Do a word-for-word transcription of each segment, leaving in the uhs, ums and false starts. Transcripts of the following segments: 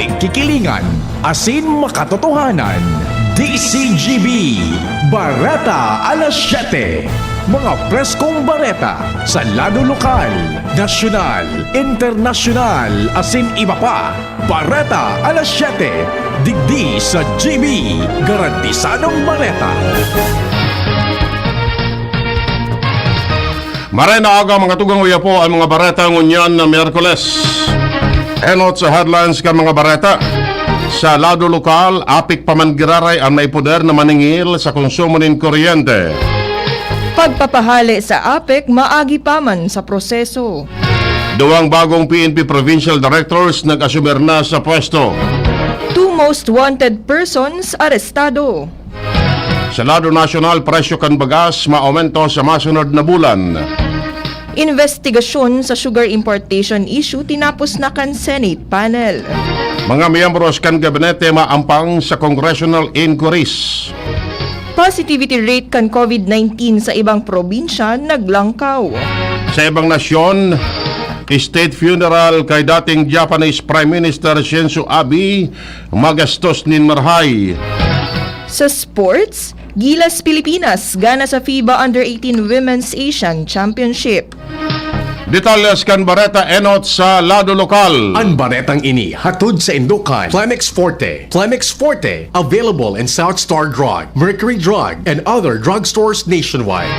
Kikilingan asin makatotohanan. D C G B, Bareta alas siyete. Mga preskong bareta sa lado lokal, nasyonal, internasyonal, asin iba pa. Bareta alas siyete, digdi sa G B, garantisadong bareta. Maray na aga, mga tugang, uya po ang mga bareta ngunyan na Miyerkules. Enot sa headlines kan mga bareta. Sa lado lokal, APEC pa man giraray an may poder na maningil sa konsumo nin kuryente. Pagpapahale sa APEC maagi pa man sa proseso. Duwang bagong P N P provincial directors nag-asumir na sa pwesto. Two most wanted persons arestado. Sa lado nasyonal, presyo kan bagas maaumento sa masunod na bulan. Investigasyon sa sugar importation issue tinapos na kan Senate panel. Mga miyembros kan gabinete maampang sa congressional inquiries. Positivity rate kan COVID nineteen sa ibang probinsya naglangkaw. Sa ibang nasyon, state funeral kay dating Japanese Prime Minister Shinzo Abe, magastos nin marahay. Sa sports, Gilas Pilipinas gana sa FIBA Under eighteen Women's Asian Championship. Detalyes kan bareta enot sa lado lokal. An baretang ini hatod saindo kan Plemex Forte. Plemex Forte, available in South Star Drug, Mercury Drug, and other drugstores nationwide.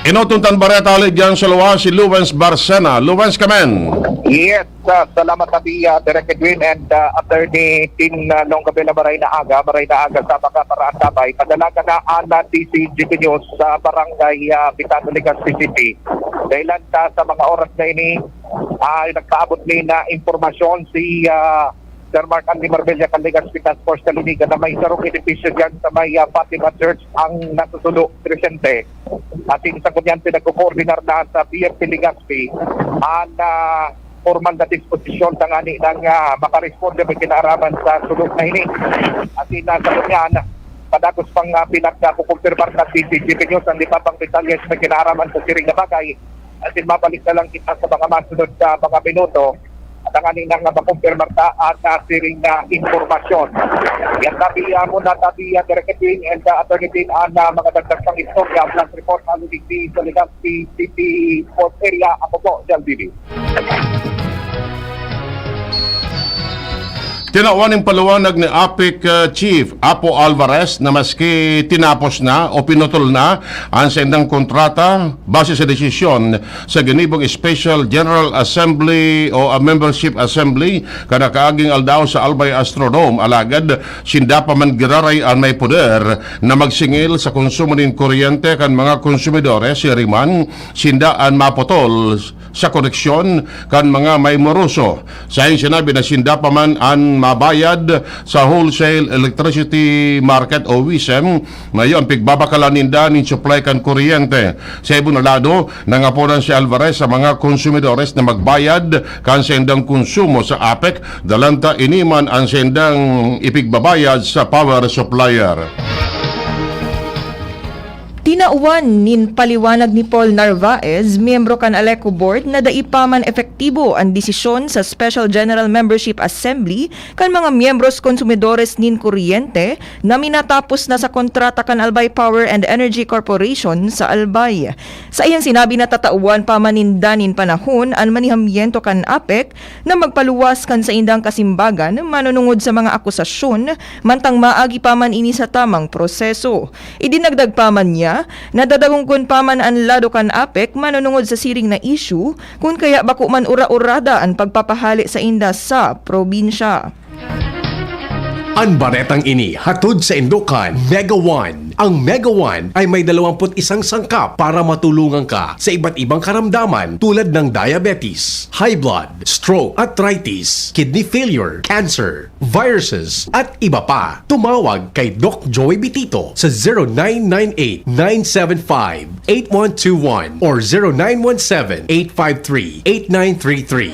Enoton tan bareta hale diyan sa luwas si Lawrence Barcena. Lawrence, kamen. Yes, ah, salamat, Abi, ah, Direk Edwin and, ah, Attorney Tin, ah, Longabela. Maray na aga, maray na aga sa mga paraandabay. Padalagan na an, ah, D C G P News sa barangay, ah, Vitano, Legazpi City. Dahilan sa, sa mga oras na ini, ah, nagpaabot ni na impormasyon si, ah, Sir Mark Andy Marbella kan Legazpi Task Force Kalinigan na may sarong edipisyo diyan sa may, ah, Fatima Church ang nasusulo, presente. Asin sa ngunyan, pinagkokoordinar na sa P N P Legazpi an, ah, formal na disposisyon tangani nang, ah, makaresponde may kinaaraman sa sulo na ini. Asin, ah, sa ngunyan, padagos pang, ah, pinagkukumpirmar na C C T V News ang iba pang detalye sa may kinaaraman sa siring na bagay. Asin mabalik na lang kita sa mga masunod na mga minuto. Tangani nang makumpirmar ta an, ah, siring na impormasyon. Yan tabi, ah, muna tabi, ah, Direk Edwin and, ah, Attorney Tin, an, ah, mga dagdag pang istorya. Flash report, Alu Digdi, sa Legazpi City Sports Area. Ako po, si L B B. Tinawan nin paliwanag ni APEC, ah, Chief Apo Alvarez na maski tinapos na o pinutol na an saindang kontrata base sa desisyon sa ginibong Special General Assembly o, ah, Membership Assembly kan nakaaging aldaw sa Albay Astrodome, alagad sinda pa man giraray an may poder na magsingil sa konsumo nin kuryente kan mga konsumidores, siring man sinda an maputol sa koneksyon kan mga may moroso. Sain sinabi na sinda pa man an mabayad sa Wholesale Electricity Market o WESM, na iyo an pigbabakalan ninda nin supply kan kuryente. Sa ibong na lado, nangaponan si Alvarez sa mga konsumidores na magbayad kan saindang konsumo sa APEC, dalanta ini man an saindang ipigbabayad sa power supplier. Tinawan nin paliwanag ni Paul Narvaez, miyembro kan ALECO Board, na dai pa man epektibo an desisyon sa Special General Membership Assembly kan mga miyembros konsumidores nin kuryente na minatapos na sa kontrata kan Albay Power and Energy Corporation sa Albay. Sa iyang sinabi na tatawan pa man ninda nin panahon an manihamiento kan APEC na magpaluwas kan saindang kasimbagan manunungod sa mga akusasyon, mantang maagi pa man ini sa tamang proseso. Idinagdag pa man niya na dadagonggon pa man an lado kan APEC manunungod sa siring na isyu, kun kaya bako man ura-urada an pagpapahale sainda sa probinsya. An baretang ini hatod saindo kan Mega One. Ang Mega One ay may dalawampu't isang sangkap para matulungan ka sa iba't ibang karamdaman tulad ng diabetes, high blood, stroke, arthritis, kidney failure, cancer, viruses, at iba pa. Tumawag kay Doc Joey Bitito sa zero nine nine eight, nine seven five, eight one two one or zero nine one seven, eight five three, eight nine three three.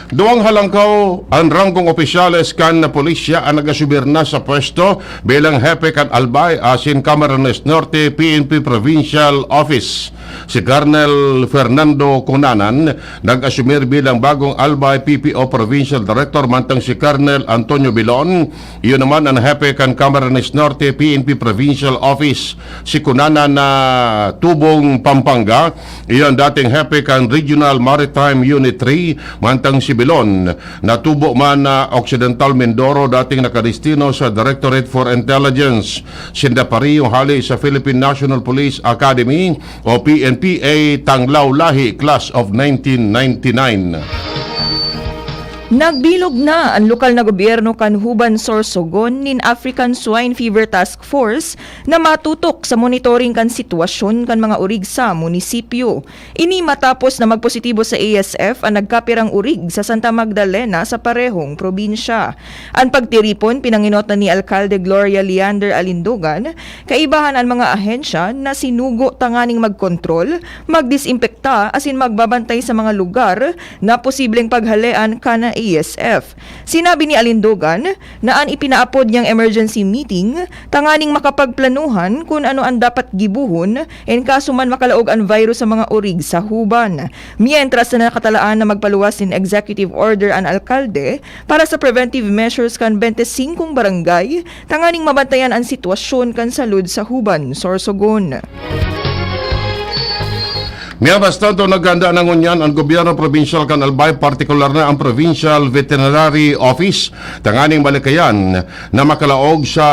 Duwang halangkaw an ranggong opisyales kan pulisya an nag-asumir na sa pwesto bilang hepe kan Albay asin Camarines Norte P N P Provincial Office. Si Colonel Fernando Cunanan nag-asumir bilang bagong Albay P P O Provincial Director, mantang si Colonel Antonio Bilon, iyo naman an hepe kan Camarines Norte P N P Provincial Office. Si Cunanan na tubong Pampanga, iyo an dating hepe kan Regional Maritime Unit three, mantang si Bilon natubo man na Occidental Mindoro, dating nakadestino sa Directorate for Intelligence. Sinda pareho hali sa Philippine National Police Academy o P N P A Tanglaw Lahi, Class of nineteen ninety-nine. Nagbilog na an lokal na gobyerno kan Huban Sorsogon nin African Swine Fever Task Force na matutok sa monitoring kan sitwasyon kan mga orig sa munisipyo. Ini matapos na magpositibo sa A S F an nagkapirang orig sa Santa Magdalena sa parehong probinsya. An pagtiripon pinangenotan ni Alkalde Gloria Leander Alindogan, kaibahan an mga ahensya na sinugo tanganing magkontrol, magdisinpekta asin magbabantay sa mga lugar na posibleng paghalean kan A S F. Sinabi ni Alindogan na an ipinaapod niyang emergency meeting tanganing makapagplanuhan kun ano an dapat gibohon in kaso man makalaog an virus sa mga orig sa Huban. Mientras na nakatalaan na magpaluwas nin executive order an alkalde para sa preventive measures kan bente singkong barangay tanganing mabantayan an sitwasyon kan salud sa Huban, Sorsogon. Mientras tanto, naghanda na ngunyan an gobyerno probinsyal kan Albay, partikular na ang Provincial Veterinary Office, tanganing malikayan na makalaog sa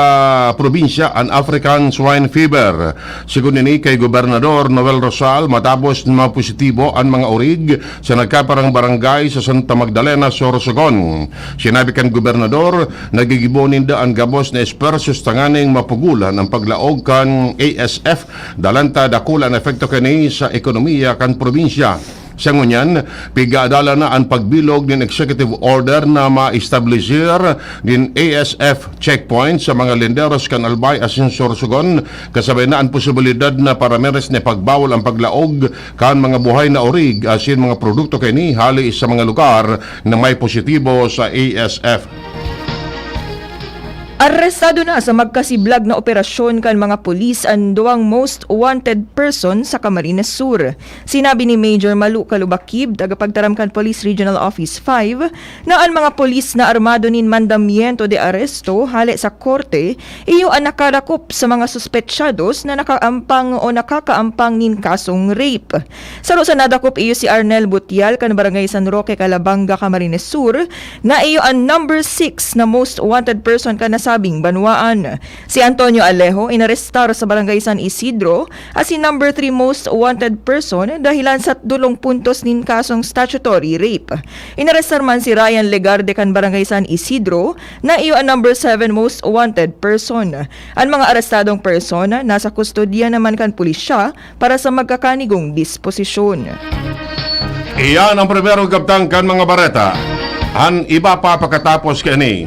probinsya an African Swine Fever. Sigon ini kay Gobernador Noel Rosal, matapos na mapositibo an mga orig sa nagkapirang barangay sa Santa Magdalena, Sorsogon. Sinabi kan gobernador, nagigibo ninda an gabos na esfuerzos tanganing mapugulan an paglaog kan A S F, dalan ta dakula an epekto kani sa ekonomiya kan probinsya. Sa ngunyan, pigadalan na an pagbilog nin executive order na ma-establisir nin A S F checkpoint sa mga lenderos kan Albay asin Sorsogon, kasabay na an posibilidad na paramiris na ipagbawal an paglaog kan mga buhay na orig asin mga produkto kaini hali sa mga lugar na may positibo sa A S F. Arestado na sa magkasiblag na operasyon kan mga pulis an duwang most wanted person sa Camarines Sur. Sinabi ni Major Malu Kalubakib, tagapagtaram kan Police Regional Office five, na an mga pulis na armado nin mandamiento de aresto hale sa korte, iyo an nakarakop sa mga suspetsyados na nakaampang o nakakaampang nin kasong rape. Saro sa nadakop iyo si Arnel Butial kan Barangay San Roque, Calabanga, Camarines Sur, na iyo an number six na most wanted person kan nasabing banwaan. Si Antonio Alejo inarestar sa Barangay San Isidro, asin number three most wanted person dahilan sa dulong puntos nin kasong statutory rape. Inarestar man si Ryan Legarde kan Barangay San Isidro, na iyo an number seven most wanted person. An mga arestadong persona nasa kustodiya naman kan pulisya para sa magkakanigong disposisyon. Iyan ang primerong kabtang kan mga bareta. An iba pa pakatapos kaini.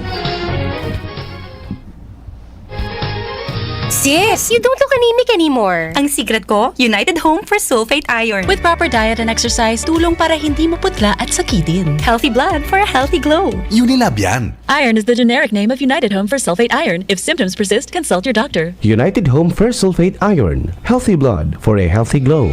Sis, you don't look anemic anymore. Ang secret ko, United Home for Sulfate Iron. With proper diet and exercise, tulong para hindi maputla at sakitin. Healthy blood for a healthy glow. Unilab yan. Iron is the generic name of United Home for Sulfate Iron. If symptoms persist, consult your doctor. United Home for Sulfate Iron. Healthy blood for a healthy glow.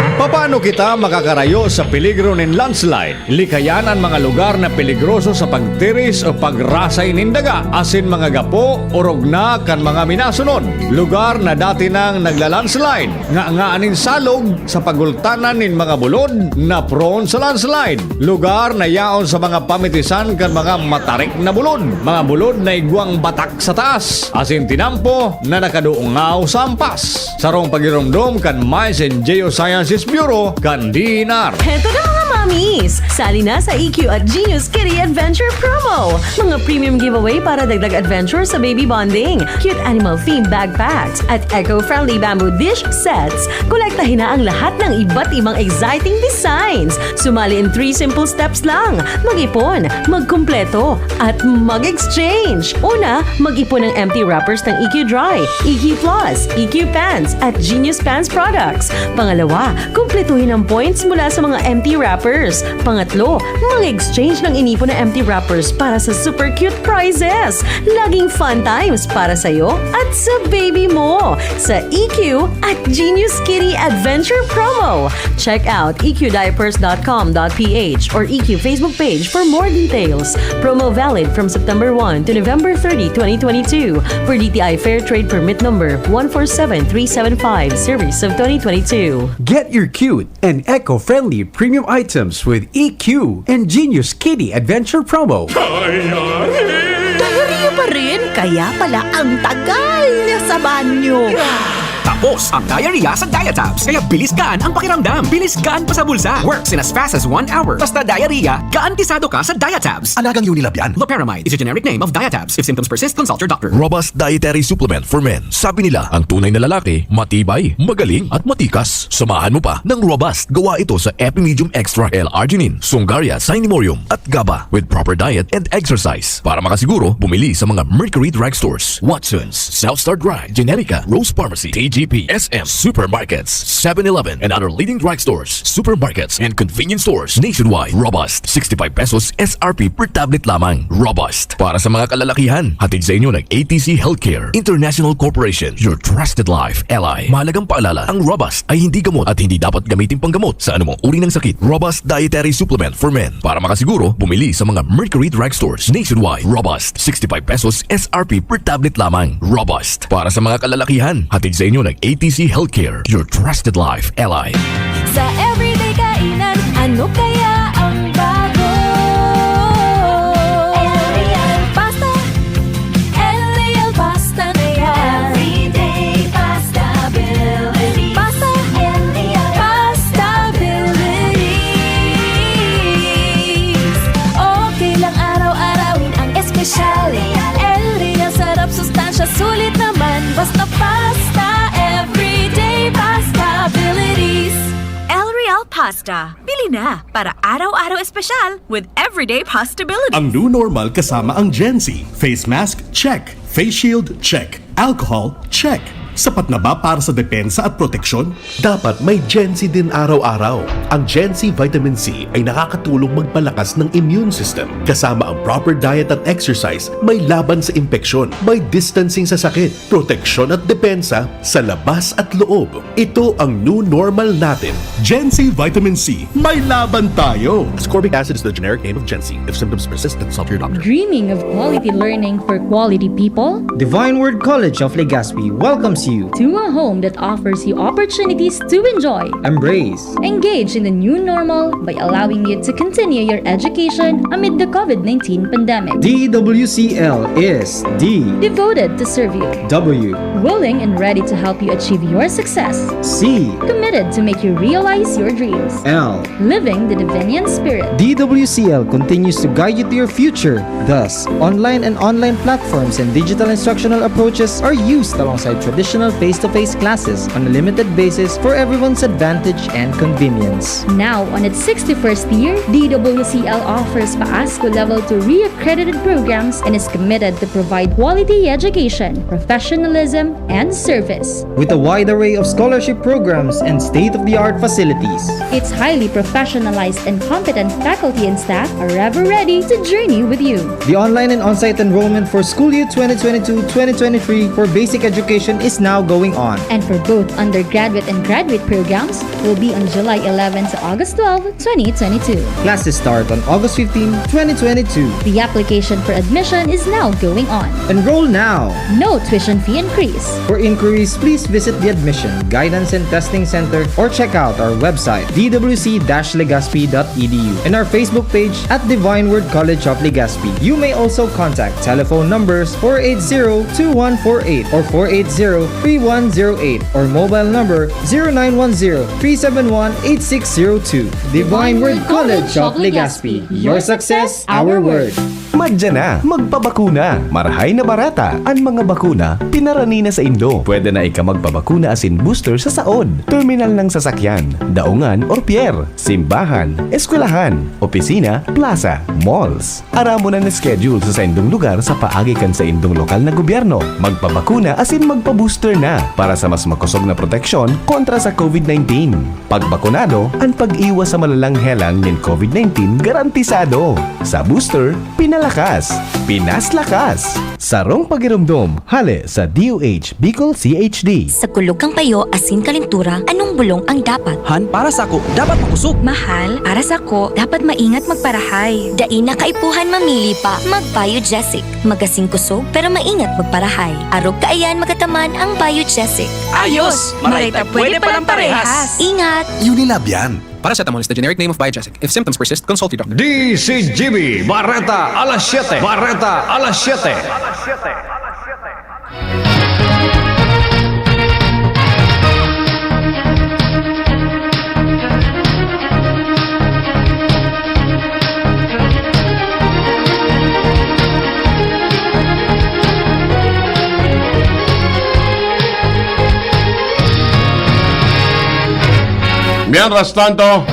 Papaano kita makakarayo sa peligro nin landslide? Likayan an mga lugar na peligroso sa pagtiris o pagrasay nin daga, asin mga gapo, orog na kan mga minasunod. Lugar na dati nang nagla-landslide, nganga nin salog sa pagultanan nin mga bulod na prone sa landslide. Lugar na yaon sa mga pamitisan kan mga matarik na bulod, mga bulod na igwang batak sa taas, asin tinampo na nakadungaw sa ampas. Sarong pagiromdom kan Mines and Geosciences Bureau kan D E N R. Heto na, mga mommies! Sali na sa E Q at Genius Kitty Adventure Promo! Mga premium giveaway para dagdag adventure sa baby bonding, cute animal-themed backpacks, at eco-friendly bamboo dish sets. Kolektahin na ang lahat ng iba't ibang exciting designs. Sumali in three simple steps lang. Mag-ipon, magkumpleto, at mag-exchange. Una, mag-ipon ng empty wrappers ng E Q Dry, E Q Plus, E Q Pens, at Genius Pens products. Pangalawa, Kumpletuhin ang points mula sa mga empty wrappers. Pangatlo, mag-exchange ng inipon na empty wrappers para sa super cute prizes. Laging fun times para sa'yo at sa baby mo sa E Q at Genius Kitty Adventure Promo. Check out E Q diapers dot com dot P H or E Q Facebook page for more details. Promo valid from September one to November thirty, twenty twenty-two, for D T I Fair Trade Permit Number one four seven three seven five, Series of twenty twenty-two. Get your cute and eco-friendly premium items with E Q and Genius Kitty Adventure Promo. Diarrhea pa rin? Kaya pala ang tagal niya sa banyo. Tapos ang diarrhea sa Diatabs. Kaya bilis gaan ang pakiramdam. Bilis gaan pa sa bulsa. Works in as fast as one hour. Basta diarrhea, garantisado ka sa Diatabs. Alagang Unilab yan. Loperamide is a generic name of Diatabs. If symptoms persist, consult your doctor. Robust dietary supplement for men. Sabi nila, ang tunay na lalaki, matibay, magaling, at matikas. Samahan mo pa ng Robust. Gawa ito sa Epimedium Extra, L-arginine, Sungaria, Cinemorium, at GABA. With proper diet and exercise. Para makasiguro, bumili sa mga Mercury Drugstores, Watson's, South Star Drug, Generica, Rose Pharmacy, T G P, S M, supermarkets, seven eleven, and other leading drugstores, supermarkets, and convenience stores nationwide. Robust, sixty-five pesos S R P per tablet lamang. Robust, para sa mga kalalakihan. Hatid sa inyo ng A T C Healthcare International Corporation, your trusted life ally. Mahalagang paalala, ang Robust ay hindi gamot at hindi dapat gamitin panggamot sa anumang uri ng sakit. Robust dietary supplement for men. Para makasiguro, bumili sa mga Mercury Drugstores nationwide. Robust, sixty-five pesos S R P per tablet lamang. Robust, para sa mga kalalakihan. Hatid sa inyo ng A T C Healthcare, your trusted life ally. Sa everyday kainan, ano kaya ang bago? L Real Pasta. L Real Pasta na yan. Everyday pasta ability. Pasta. L Real Pasta abilities. Okay lang araw-arawin ang espesyal. L Real sarap, sustansya, sulit naman. Basta pasta, everyday pasta abilities. El Real Pasta. Bili na para araw-araw espesyal with everyday possibilities. Ang new normal kasama ang Gen Z. Face mask, check. Face shield, check. Alcohol, check. Sapat na ba para sa depensa at proteksyon? Dapat may Gen Z din araw-araw. Ang Gen Z Vitamin C ay nakakatulong magpalakas ng immune system. Kasama ang proper diet at exercise, may laban sa impeksyon, may distancing sa sakit, proteksyon at depensa sa labas at loob. Ito ang new normal natin. Gen Z Vitamin C, may laban tayo! Ascorbic acid is the generic name of Gen Z. If symptoms persist, consult your doctor. Dreaming of quality learning for quality people? Divine Word College of Legazpi welcomes you To a home that offers you opportunities to enjoy, embrace engage in the new normal by allowing you to continue your education amid the COVID nineteen pandemic. D W C L is D Devoted to serve you, W willing and ready to help you achieve your success, C committed to make you realize your dreams. L Living the Davinian spirit. D W C L continues to guide you to your future. Thus, online and online platforms and digital instructional approaches are used alongside traditional face-to-face classes on a limited basis for everyone's advantage and convenience. Now, on its sixty-first year, D W C L offers PAASCU Level two re-accredited programs and is committed to provide quality education, professionalism, and service. With a wide array of scholarship programs and state-of-the-art facilities. Its highly professionalized and competent faculty and staff are ever ready to journey with you. The online and on-site enrollment for school year twenty twenty-two twenty twenty-three for basic education is now going on. And for both undergraduate and graduate programs will be on July eleven to August twelve, twenty twenty-two. Classes start on August fifteen, twenty twenty-two. The application for admission is now going on. Enroll now! No tuition fee increase. For inquiries, please visit the Admission, Guidance and Testing Center or check out our website, D W C dash legazpi dot E D U, and our Facebook page at Divine Word College of Legazpi. You may also contact telephone numbers four eight zero two one four eight or four eight zero three one zero eight or mobile number zero nine one zero three seven one eight six zero two. Divine Word College of Legazpi. Your success, our word. Madya na, magpabakuna! Marahay na barata! An mga bakuna, pinarani na saindo. Pwede na ika magpabakuna asin booster sa saod, terminal ng sasakyan, daungan or pier, simbahan, eskwelahan, opisina, plaza, malls. Aramon an schedule sa saindong lugar sa paagi kan saindong lokal na gobyerno. Magpabakuna asin magpa-booster na para sa mas makosog na proteksyon kontra sa COVID nineteen. Pag bakunado, an pag-iwas sa malalang helang nin COVID nineteen garantisado. Sa booster, pinalakas, pinaslakas. Sarong pagiromdom, hale sa D O H Bicol C H D. Sa kulog kan payo asin kalentura, anong bulong ang dapat? Han, para sako, dapat makosog. Mahal, para sako, dapat maingat magparahay. Dai na kaipuhan mamili pa. Mag-Biogesic. Magasin kosog, pero maingat magparahay. Arog kaiyan magataman ang Biogesic. Ayos! Maray ta pwede palang parehas. Ingat! Unilab yan. Paracetamol is the generic name of Biogesic. If symptoms persist, consult your doctor. D C G B Bareta alas siyete. Bareta alas siyete. Mientras tanto,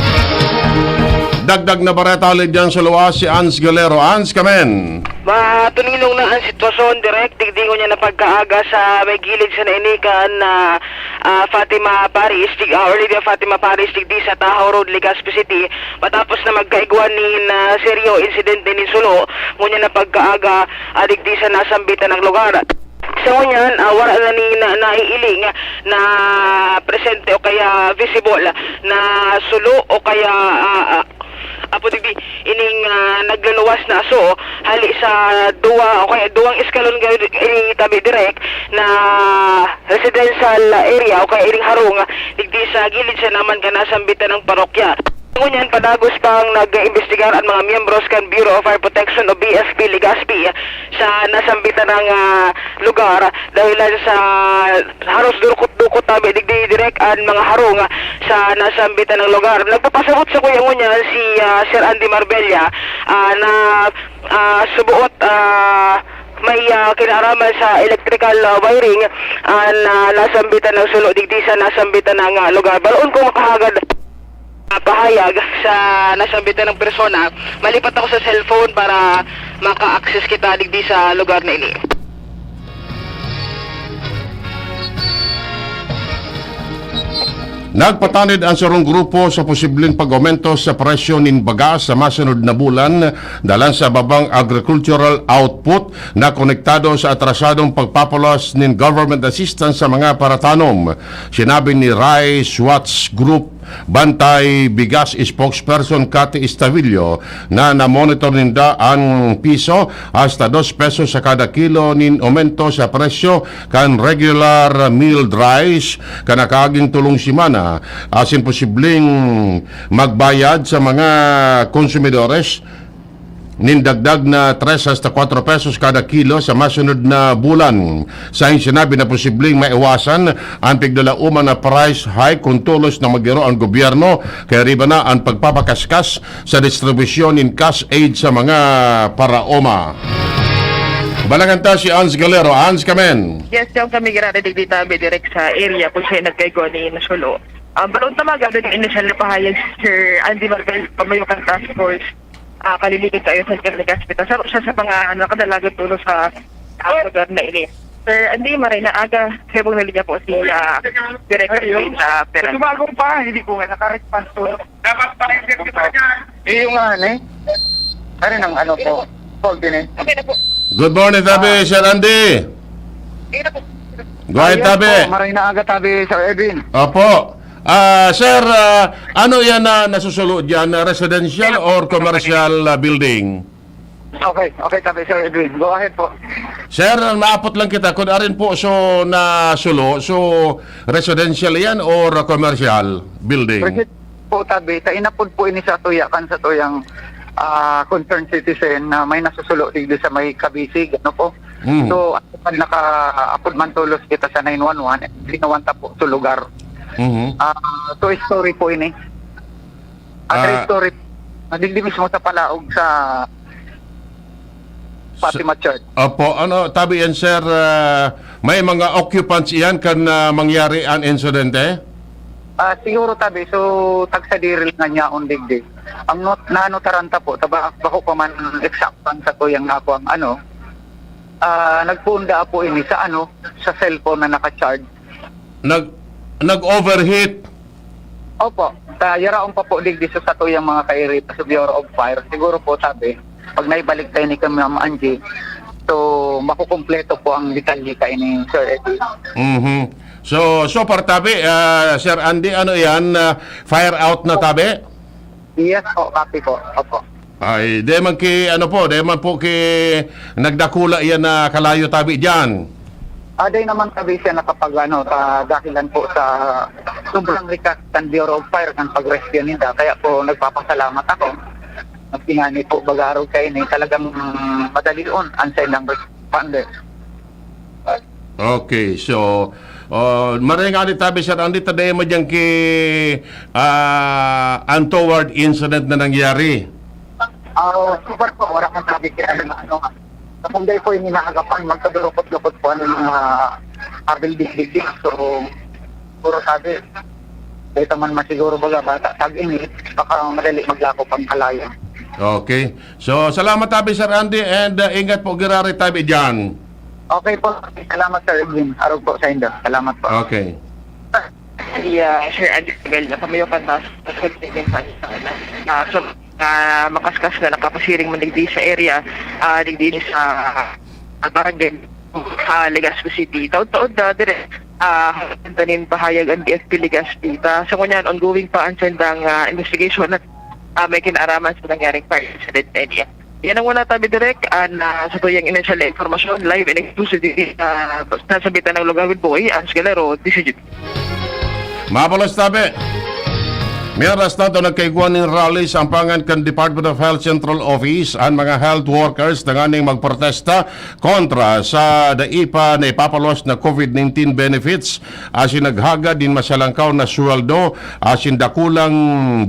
dagdag na bareta hali diyan sa luwas si Ans Galero. Ans, kamen. Matuninong na ang sitwasyon, Direk, digdi ngunyan na pagkaaga sa may gilid sa nainikan na, ah, Fatima Parish, dig-, ah, Olivia Fatima Parish, digdi sa Tahaw Road, Legazpi City, matapos na magkaigwa nin, ah, seryo insidente nin sulo, ngunyan na pagkaaga, ah, digdi sa nasambitan na lugar. Sa ngunyan, ah, wala na ni na, naiiling na presente o kaya visible na sulo o kaya, ah, ah, apo digdi ining, ah, nagluluwas na aso hali sa duwa o kaya duwang eskalon gayod ini tabi, Direk, na residential area o kaya ining harong digdi sa gilid sa naman kan nasambitan na parokya. Ngunyan, padagos pang nag-iimbestigar an mga miyembros kan Bureau of Fire Protection o B F P Legazpi sa nasambitan na, ah, lugar dahilan sa haros dukot-dukot tabi digdi, Direk, an mga harong sa nasambitan na lugar. Nagpapasabot sakuya ngunyan si, ah, Sir Andy Marbella, ah, na, ah, subuot, ah, may, ah, kinaaraman sa electrical, ah, wiring an, ah, nasambitan na sulo digdi sa nasambitan na, ah, lugar. Balaon kung makahagad ah, pahayag sa nasambitan na persona, malipat ako sa cellphone para maka-access kita digdi sa lugar na ini. Nagpatanid ang sarong grupo sa posibleng pag-aumento sa presyo nin baga sa masunod na bulan, dalan sa babang agricultural output na konektado sa atrasadong pagpapulos nin government assistance sa mga paratanom. Sinabi ni Rice Watch Group Bantay Bigas spokesperson Cathy Estavillo na namonitor ninda an piso hasta dos pesos sa kada kilo nin omento sa presyo kan regular milled rice kan nakaaging tolong semana, asin posibleng magbayad sa mga konsumidores nin dagdag na tres hasta kwatro pesos kada kilo sa masunod na bulan. Saing sinabi na posibleng maiwasan an pigdalaoman na price hike kun tolos na maggiro an gobyerno, kaya riba na an pagpapakaskas sa distribusyon nin cash aid sa mga paraoma. Balangan ta si Ans Galero. Ans, kamen. Yes, yung kami grabe digdi tabi direk sa area kung siya nagkaigwa ni Nasulo. Ang balon tamaga din inisyal na pahayag si Sir Andy Marbel, pamayo kan task force, ah, kaliligan sa Ayusan Kaya Legazpi. Sa, siya sa mga nakadalagan tulo sa, ah, lugar na ini. Sir Andy, maray na aga. Sebong na linya po si, ah, Director Ayun. Pin, ah, Peran. Tumagong pa, hindi ko nga naka-response to. Dapat pa yung secretary niya. Eh, yung nga, eh. Ano nang ano po? Call din eh. Okay na po. Good morning, tabi, Ah. Sir Andy. Okay na po. Go ahead, Ayun tabi. Po, maray na aga, tabi, Sir Edwin. Opo. Ah, sir, ah, ano yan na nasusulo dyan? Residential or commercial, ah, building? Okay, okay, tabi, Sir Edwin. Go ahead po. Sir, ang naapot lang kita, kung arin po so nasulo, so residential yan or commercial building? Resi-, po, tabi, ta inapod po ini sa tuya, kan sa tuyang, ah, concerned citizen na may nasusulo digdi sa may Kabisig, ano po? Mm. So, ano pa, naka-apod man tulos kita sa nine one one, ginawan ta po sa lugar. Mhm. Ah, two story po ini. Ah, three Ah. story. Nadigdi mismo sa palaog sa Fatima Church. Opo, ano, tabi yan, sir, ah, may mga occupants iyan kan, ah, mangyari an insidente? Ah, siguro tabi, so, tagsadiri lang niya on digdi. Ang not, nanotaran ta po, taba, bako pa man eksakto ang sa tuyang na ako ang ano, ah, nagpunda po ini sa ano, sa cellphone na naka-charge. Nag, nag-overheat? Opo, ta yaraon pa po digdi sa satuyang mga kairiba sa Bureau of Fire. Siguro po, sabi, pag naibalik tayo ni kami, Ma'am Angie, so, makukumpleto po ang detalye kaini, Sir Eddie. Mhm. So, so far, tabi, ah, Sir Andy, ano yan? Ah, fire out na, tabi? Yes po, copy po. Opo. Ay, di man ki, ano po, di man po ki nagdakula yan na kalayo, tabi, dyan. Ah, di naman tabi siya nakapag, ano, ta-, dahilan po sa sobrang likas kan Bureau of Fire kan pag-rescue ninda. Kaya po, nagpapasalamat ako. Nagpinani po, bagarog kayo na talagang madali on ang sa ilang responder. Okay, so, oh, maray nga ni tabi, Sir Andy, ta dai man diyan ki, ah, untoward incident na nangyari. Ah, so far po, wala kang sabi kaya na ano nga. Sa Punday po, yung inaagapan, magkadurukot-lukot po ang mga kabil digdig. So, puro sabi, dito man masiguro baga, bata, tag-init, baka madali maglako pang kalayo. Okay. So, salamat tabi, Sir Andy, and, uh, ingat po, girari tabi dyan. Okay po. Salamat, Sir Edwin. Arog po sa inyo. Salamat po. Okay. Iya, Sir Andy Rebel, na kami yung pantas sa Philippine Fans na, na, so, ah, makaskas na nakapasiring man digdi sa area, ah, digdi sa, ah, barangay, ah, Legazpi City. Taod-taod na dire, ah, tanin pahayag ang D F P Legazpi. Ta, sa ngunyan, ongoing pa ang sendang, ah, investigation at, ah, may kinaaraman sa nangyaring fire incident area. Yan ang wala tabi direk, an, ah, sa tuyang initial na impormasyon, live and exclusive diri, ah, sa sabitan ng lugar with Boy, Ans Galero, D C G. Mabalos tabi. Mientras tanto, nagkaigwa nin rally sa ampangan kan Department of Health Central Office an mga health workers tanganing magprotesta kontra sa dai pa na ipapaluwas na COVID nineteen benefits asin naghagad nin masalangkaw na sweldo asin dakulang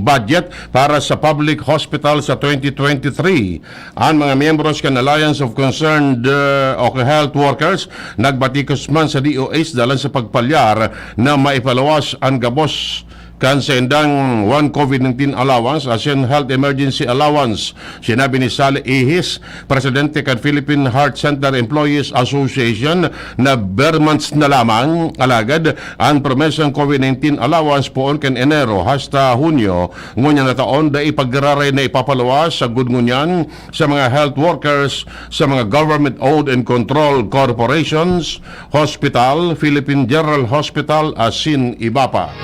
budget para sa public hospital sa twenty twenty-three. An mga miyembros kan Alliance of Concerned, uh, o Health Workers nagbatikos man sa D O H dalan sa pagpalyar na maipaluwas an gabos kan saindang one COVID nineteen allowance asin health emergency allowance. Sinabi ni Sally Ihis, presidente kan Philippine Heart Center Employees Association, na ber months na lamang, alagad an promesang COVID nineteen allowance poon kan Enero hasta Hunyo ngunyan na taon dai pagraray na ipapaluwas. Sagkod ngunyan, sa mga health workers, sa mga government-owned and controlled corporations, hospital, Philippine General Hospital, asin iba pa.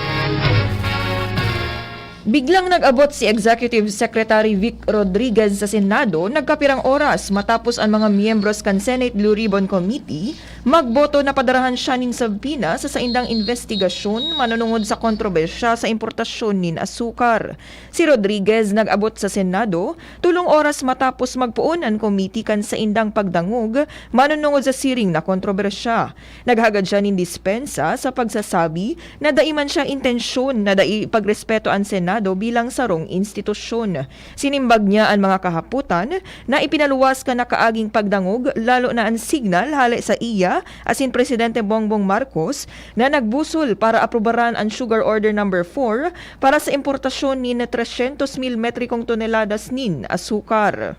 Biglang nag-abot si Executive Secretary Vic Rodriguez sa Senado nagkapirang oras matapos an mga miyembros kan Senate Blue Ribbon Committee magboto na padarahan siya nin subpoena sa saindang investigasyon manunungod sa kontrobersya sa importasyon nin asukar. Si Rodriguez nag-abot sa Senado tolong oras matapos magpoon an committee kan saindang pagdangog manunungod sa siring na kontrobersya. Naghagad siya nin dispensa sa pagsasabi na dai man siya intensyon na dai pagrespeto an Senado bilang sarong institusyon. Sinimbag niya an mga kahapotan na ipinaluwas kan nakaaging pagdangog, lalo na an signal hale sa iya asin Presidente Bongbong Marcos na nagbusol para aprubaran an Sugar Order Number four para sa importasyon nin tresyentos mil metrikong toneladas nin asukar.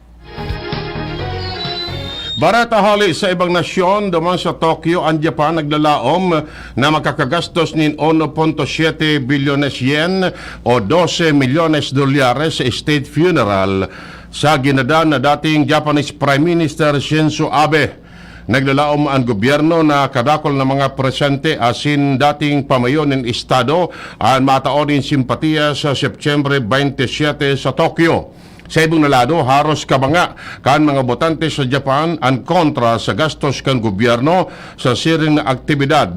Bareta hali sa ibang nasyon, duman sa Tokyo, an Japan naglalaom na makakagastos nin uno punto siyete bilyones yen o dose milyones dolyares sa state funeral sa ginadan na dating Japanese Prime Minister Shinzo Abe. Naglalaom an gobyerno na kadakul na mga presente asin dating pamayo nin estado an matao nin simpatiya sa Setyembre twenty-seven sa Tokyo. Sa ibong na lado, haros kabanga kan mga botante sa Japan an kontra sa gastos kan gobyerno sa siring na aktibidad.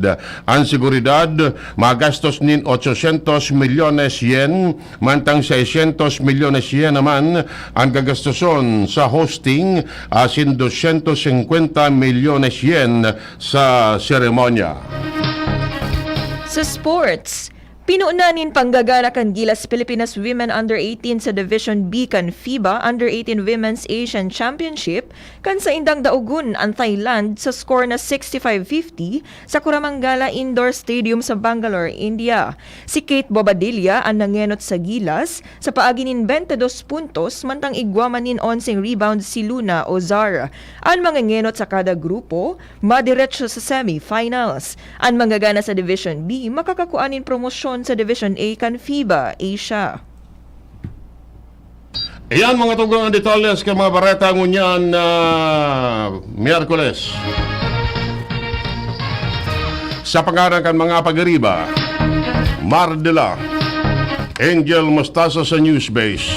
An seguridad, magastos nin ochocientos milyones yen, mantang seiscientos milyones yen naman an gagastoson sa hosting asin doscientos cincuenta milyones yen sa seremonya. Sa sports, Pinuna nin panggagana kan Gilas Pilipinas Women Under eighteen sa Division B kan FIBA Under eighteen Women's Asian Championship kan saindang daugon an Thailand sa score na sixty-five fifty sa Koramangala Indoor Stadium sa Bangalore, India. Si Kate Bobadilla an nangenot sa Gilas sa paagi nin twenty-dos puntos, mantang igwa man nin onseng rebound si Luna Ozar. An mangengenot sa kada grupo, madiretso sa semifinals. An manggagana sa Division B makakakua nin promosyon sa Division A kan FIBA Asia. Iyan, mga tugang, ang detalles kan mga bareta ngunyan na Miyerkules. Sa pangaran kan mga pag-ariba, Mar de la Angel Mostaza sa Newsbase,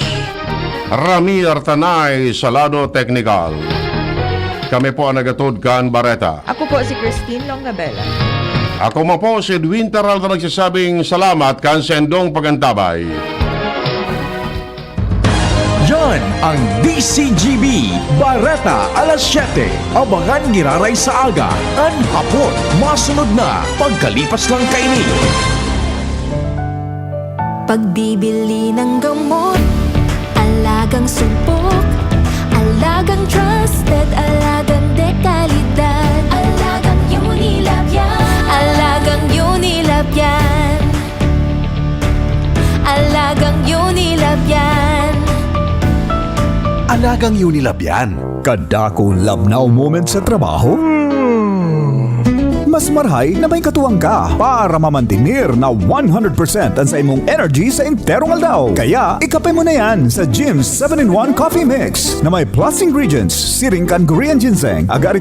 Rami Artanay sa lado teknikal. Kami po ang nagatod kan bareta. Ako po si Christine Longabella. Ako man po si Edwin Peralta, nagsasabing salamat kan sendong pagantabay. Yan ang D C G B Bareta alas siyete. Abangan giraray sa aga, an hapon. Masunod na pagkalipas lang kaini. Pagbibili ng gamot, alagang sumpok, alagang trusted, alagang dekalidad, alagang Unilab yan, alagang Unilab yan, alagang Unilab yan. Alagang Unilab yan. Kadakong labnaw moment sa trabaho? Mas marahay na may katuwang ka para mamantener na one hundred percent an saimong energy sa enterong aldaw. Kaya, ikape mo na yan sa Jim's seven-in-one Coffee Mix na may plus ingredients, siring kan Korean ginseng, agaricus